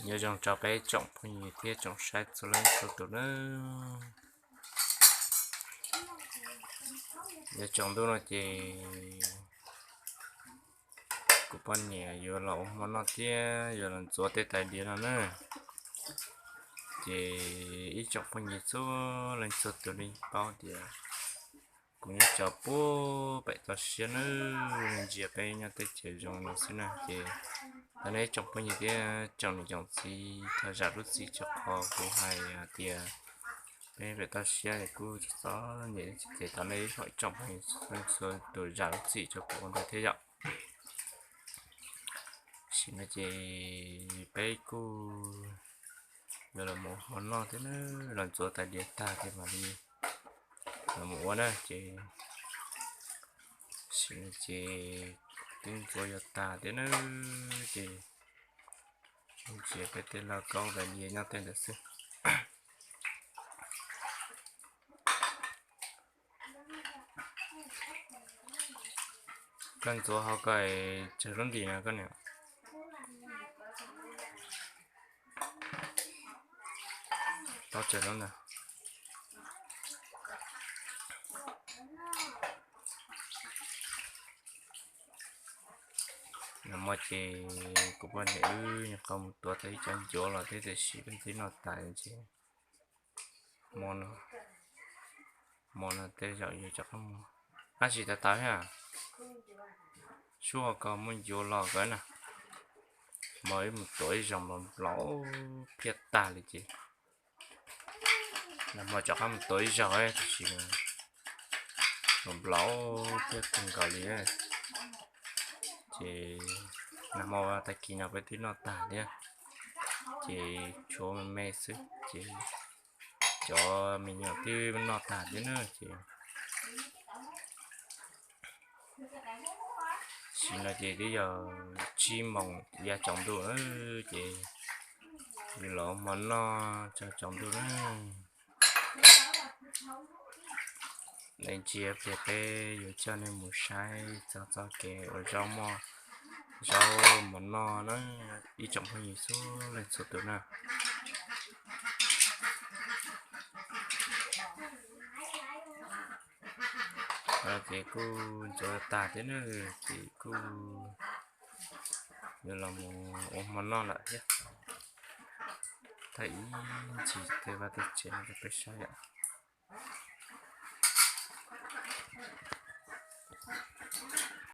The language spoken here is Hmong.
Nyob zoo rau peb tsoom phooj ywg thiab tsoom saib txhua leej txhua tus nawb. Yav tsaus ntuj no ces kuv poj niam yuav los ua hmo noj thiab yuav los ntxuav tej tais diav no na. Ces ib tsoom phooj ywg txhua leej txhua tus li paub tias kuv nyob tso puag pem toj siab nawb, ntsia peb nyob teb chaws zoo no xwb na. Ces thov nej ib tsoom phooj ywg thiab tsoom niam tsoom txiv thov zam lub txim rau qhov kuv hais tias peb pem toj siab kuj txom nyem, ces thov nej ib tsoom phooj ywg txhua tus zam lub txim rau kuv ua ntej thiab yom. Tam sim no ces peb kuj yuav los mus ua hmo noj thiab na, los ntxuav tais diav tag ces mam li los mus ua na. Ces tam sim no ces twb ntxuav yuav tag thiab na, ces ntsia peb tej lauj kaub tais diav nyob tej ntawd xwb. Koj ntxuav hauv ko tsawg lub ntim no koj niam? Tau tsawg lub ntawd. Nag hmo ces kuv poj niam wb nyuam qhuav mus tuav tau ib co ncuav los thiab, tiam sis peb twb noj tas ces hmo no, hmo no tej zaum yuav rov qab mus. Ab, tsis tas tas thiab, sub hauv ko muaj ncuav los ko na. Hmo wb mus tuav ib zaug nplaum nplaum phiaj tag li ces nag hmo rov qab mus tuav ib zaug, tab sis nplaum nplaum phiaj kawg nkaus li. Ces nag hmo tag kis no peb twb noj tag thiab, ces tshuav me me xwb ces cov me nyuam twb noj tag thiab na. Ces tam sim no ces twb yog tsib moos yav tsaus ntuj na, ces yuav los ua hmo noj tsaus tsaus ntuj na. Ntsia pliag peb yuav coj nej mus saib txog txoj kev ua zaub mov, zaub mov noj na, ib tsoom phooj ywg txhua leej txhua tus na. Ces kuj ntxuav tag thiab na, ces kuj yuav los mus ua hmo noj lawm thiab. Thaij ib ntsis tej vaj tej tsev no rau peb saib yom.